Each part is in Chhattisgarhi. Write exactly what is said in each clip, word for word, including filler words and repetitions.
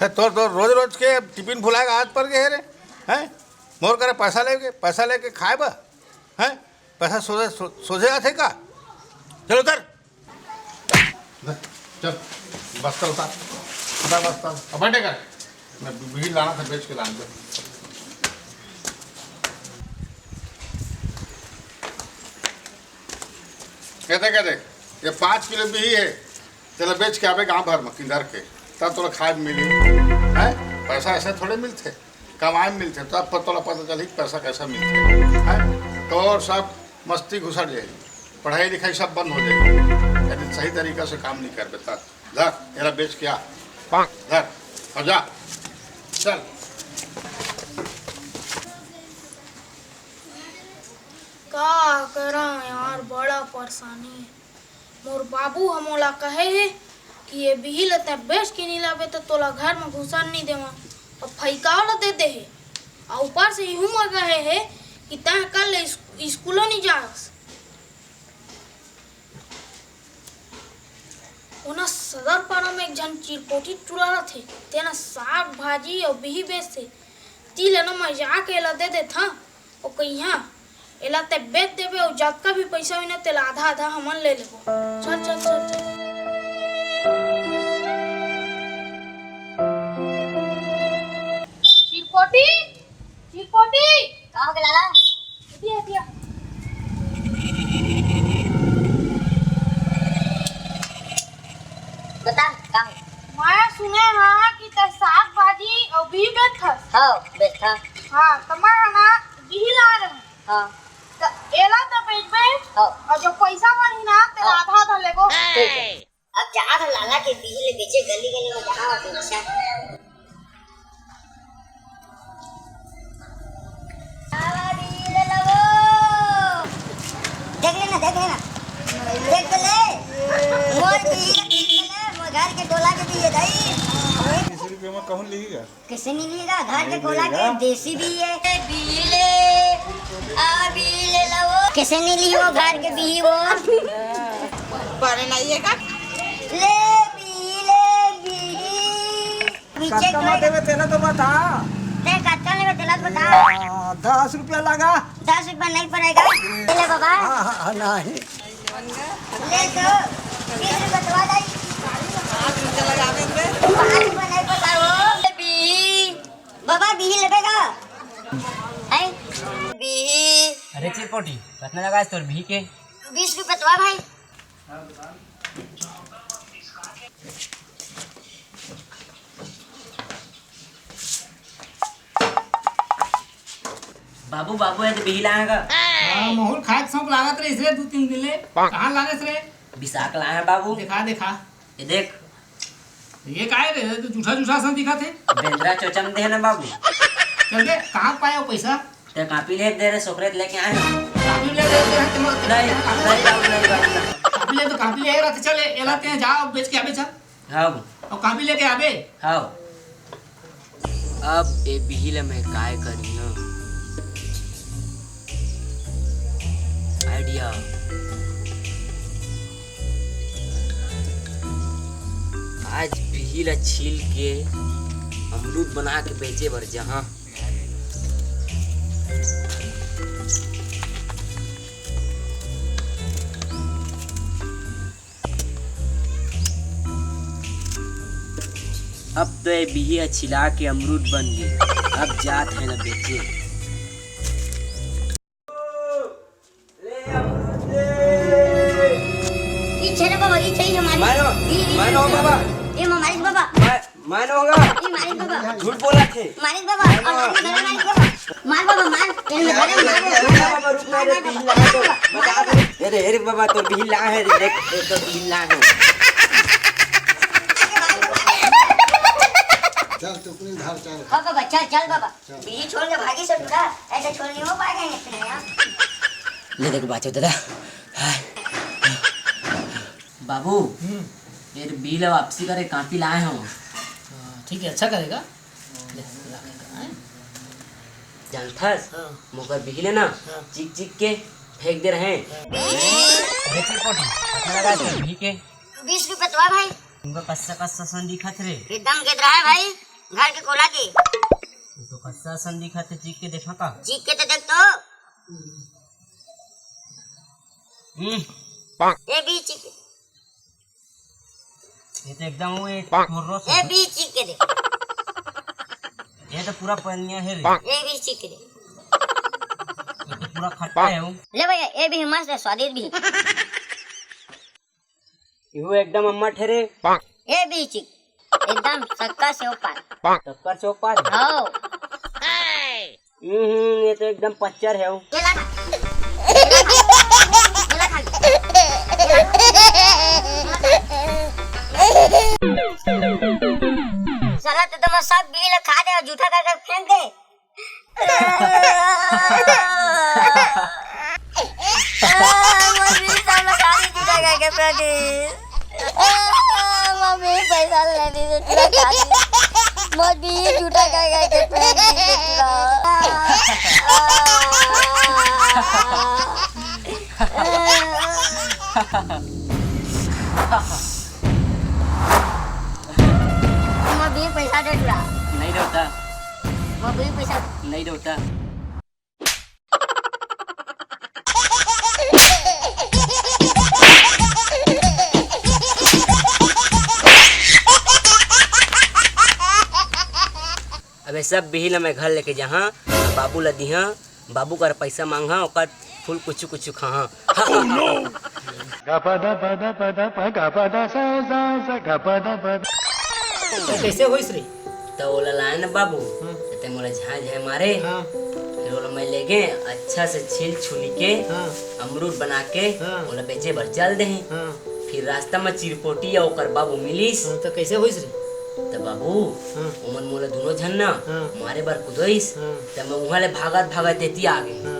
हे, तोर, तोर रोज रोज के टिफिन भुलाए के आदत पर गे हे रे, हैं? मोर करा पैसा लेके, पैसा लेके खाए बर, हैं? पैसा सोझे, सो-, सोझे आथे का? चल उतर। ले, चल, बस्ता उतार, उतार बस्ता। अब बैठे कर, मैं बिही लाना था, बेच के लान दे। कहते, कहते, ये पाँच किलो बिही हे, तेला बेच के आबे गांव भर में किंदर के, तब तोला खाए मिली, हैं? पैसा ऐसे थोड़े मिलथे, कमाए में मिलथे, तब पर तोला पता चलही कि पैसा कैसा मिलथे, हैं? तोर सब मस्ती घुसर जाही, पढ़ाई लिखाई सब बंद हो जाही, यदि सही तरीका से काम नहीं करबे तब। धर, एला बेच के आ, धर, अब जा, चल। का करंव यार, बड़ा परेशानी हे। मोर बाबू ह मोला कहे हे कि ये बिही ल तैं बेच के नइ लाबे त तोला घर म घुसन नइ देवंव, अउ फइकाव ल दे दे हे। अउ ऊपर से इहू म कहे हे कि तैं कल ले इस-, स्कूलो नइ जास। ओना सदर पारा म एक झन चिरपोटी टूरा रथे, तेना साग भाजी अउ बिही बेचथे। ती ले ना मैं जाके एला दे देथंव। ओ कहिया, एला तैं बेच देबे अउ जतका भी पइसा होही ना, तेला आधा आधा हमन ले लेबो। चल, चल, चल, चल। चिरपोटी, चिरपोटी। का हो गे लाला? दिया, दिया। बता, का हो? मैं सुने हंव कि तैं साग भाजी अउ बिही बेचथस। हव, बेचथंव। हां, त मैं ह ना बिही लाय रहेंव। हां। त एला तो बेचबे, हाँ। अउ जो पइसा बनही ना, तेला हाँ। आधा आधा लेबो। ठीक हे। अब जात हंव लाला के बिही ल बेचे, गली गली म जाहूं अउ बेचहूं। देख लेना, देख लेना, देख तो ले, मोर बिही ल देख तो ले, मोर घर के डोला के बिही हे दाई। बीस रुपया म कहूं लिही गा? कइसे नइ लिही गा? घर के गोला के देसी बिही हे। बिही ले, आ बिही ले ला वो। कइसे नइ लिही वो घर के बिही वो? बने नइ हे का? ले बिही, ले बिही। पीछे कतका म देबे तेला तो बता। तैं कतका लेबे तेला तो बता। आ, दस रुपया लागा। दस रुपया नइ परे गा। ले ले बाबा। हाँ, हाँ, हाँ, नहीं। ले तो, बीस रुपया तो आ जाई। पाँच रुपया लगावे बे। पाँच रुपया नइ परे वो। बिही, बाबा बिही लेबे गा? हैं? बिही। अरे चिरपोटी, कतना लगाए तोर बिही के? बीस रुपया तो आ भाई। बाबू, बाबू, ए दे बिही लाए हंव गा। हाँ, महूं ल खाए के सौंक लागत रहिस रे दू तीन दिन ले। कहाँ लानेस रे? बिसा के लाए हंव बाबू। देखा, देखा। ये देख। ये काय रे? तू जूठा जूठा असन दिखत हे। बेंदरा चोचा म दे हे ना बाबू। चल बे, कहाँ पाए हो पैसा? तैं कापी ले दे रे, सोकरे ले के आए हंव। कापी ले दे, दे, दे, दे, नहीं, नहीं बाबू, नहीं बाबू, नहीं। कापी ले तो कापी ले रहा था, चल, एला तैं जा, बेच के आबे, चल। हव। अउ कापी लेके आबे। हव। अब ए बिही ल मैं काय करिहंव? Idea। आज बिही ल छील के अमरूद बना के बेचे बर जाहूं। अब तो ए बिही ह छिला के अमरूद बन गे, अब जात हे ना बेचे। ई छे ना बाबा, ई छे, ई हमारी। मारो, ई, ई, मारो ई, बाबा। ये हमारी बाबा। मैं, मैं ना होगा। ई मारी बाबा। झूठ बोला थे। मारी बाबा, और मारी बाबा, मारी बाबा। मार बाबा, मार। तेरे में धरे, मार। बाबा, रुक ना रे, बिही ला है तो। बता दे। अरे, अरे बाबा, तोर बिही ला है रे, देख, देख, तोर बिही ला है। चल, टुकनी धर, चल। हाँ बाबा, चल, चल बाबा। चल। बिही छोड़ के भागी से टूटा, ऐसे छोड़ नहीं हो पाएगा ये अपने यहाँ। ले देख, बाचो दादा। हाय। बाबू, हम्म। ये बिही ला वापसी करे कापी लाए हो। हाँ, ठीक है, अच्छा करेगा। ले, ला के, हैं? जानथस, हाँ। मोकर बिही ले ना, हाँ। चिक चिक के फेंक दे रहे। हाँ। अरे चिरपोटी, कितना लगा इसका बिही के? बीस रुपए तो है भाई। तुमका कस्सा कस्सा सन दिखत रे? एकदम गेदरा है भाई, घर के कोला के। ये तो कस्सा सन दिखत हे, चीख के देखा का? चीख के तो देख तो। हम्म। ए भी चीख। ये तो एकदम वो एक ठोर्रो से। ए भी चीख के देख। ये तो पूरा पनिया है रे। ए भी चीख के देख। ये तो पूरा खट्टा है वो। ले भैया, ए भी मस्त है, स्वादिष्ट भी। इहू एकदम अम्मट हे रे। ए भी चीख, एकदम सक्कर से ऊपर। सक्कर से ऊपर? हाँ। हम्म, ये तो एकदम पच्चर है वो। ये ला ना। ये ला खा। साला तो तुम सब बिही ला खा दे और जूठा करके फेंक दे। मोर बिही सब ला खा दे जूठा करके प्रदीप। मोर बिही पैसा ले दी जूठा खा दे। मोर बिही जूठा करके फेंक दे जूठा। मोर बिही पैसा दे जूठा। नहीं देता। मोर बिही पैसा। नहीं देता। अबे सब बिही ल मैं घर लेके जाहा, बाबू ल दिहा, बाबू कर पैसा मांगहा, ओकर फूल कुछु कुछु खाहा। Oh no! तो कैसे होइस रे? त ओला लाए न बाबू, हाँ। त ते मोला झाय झाय मारे। हाँ। फिर ओला मैं ले गे, अच्छा से छील छुली के, हाँ। अमरूद बना के, हाँ। ओला बेचे बर चल देहे। हाँ। फिर रास्ता में चिरपोटी अउ ओकर बाबू मिलिस। हाँ, त कैसे होइस रे? त बाबू, हाँ। ओमन मोला दुनो झन न हाँ। मारे बर कुदोइस। हाँ। त मैं उहाँ ले भागत भागत एती आ गे। हाँ।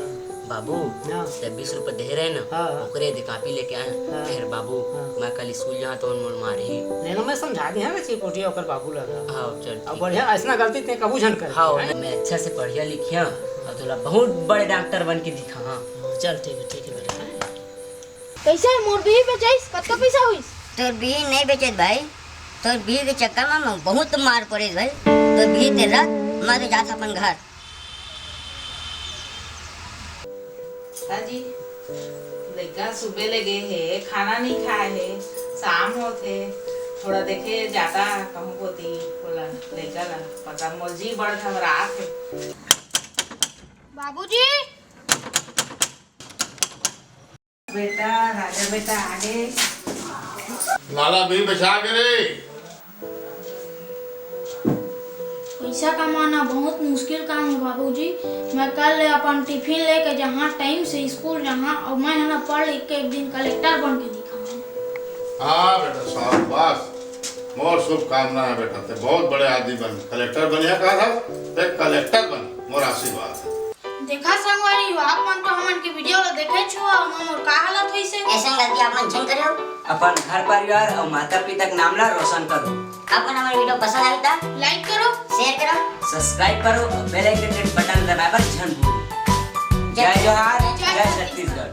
बाबू, हाँ। ते बीस रुपया देहे रहे ना, हाँ, हाँ। ओकरे दे कापी लेके आए। हाँ। फिर बाबू, हाँ। मैं कल स्कूल जाहा तो मोर मारही। नहीं ना, मैं समझा दे, हाँ, चिरपोटी ओकर बाबू लगा। हाँ, चल, अब ठीक बढ़िया, है। ऐसना गलती ते कबू झन कर। हाँ, मैं, मैं अच्छा से पढ़िया लिखिया, हाँ। और तोला बहुत बड़े डॉक्टर बन के दिखा, हाँ। हाँ, चल, ठीक है, ठीक है बेटा, हाँ। कैसे मोर बिही बेचाइस? कतका पैसा होइस? तोर बिही नहीं बेचत भाई, तोर बिही के चक्कर में मैं बहुत मार पड़े भाई। तोर बिही ते रख, मैं तो जात अपन घर। दादाजी, लइका सुबे ले गे हे, खाना नहीं खाए हे, शाम होत हे, थोड़ा देखे जाता कहूँ कोती, बोला लइका ला, पता मोर जी बड़ घबरात हे। बाबूजी। बेटा, राजा बेटा आ गे। लाला भी बचा के रे। पैसा कमाना बहुत मुश्किल काम है बाबूजी। मैं कल ले अपन टिफिन लेके जहाँ टाइम से स्कूल जाहाँ और मैं है ना पढ़ लिख के एक दिन कलेक्टर बन के दिखाऊँ। हाँ बेटा, शाबाश, मोर शुभकामना है बेटा, ते बहुत बड़े आदमी बन, कलेक्टर बनिया कहा था, ते कलेक्टर बन, मोर आशीर्वाद है। देखा संगवारी हो, आप मन तो हमन के वीडियो ला देखे छो, अउ मोर का हालत होइस हे। ऐसन गलती आप मन झन करेव। अपन घर परिवार अउ माता पिता के नाम ला रोशन करो। आप मन हमर वीडियो पसंद आही त like करो, share करो, subscribe करो अउ bell icon के बटन दबाए बर झन भूलो। जय जोहार, जय जय छत्तीसगढ़।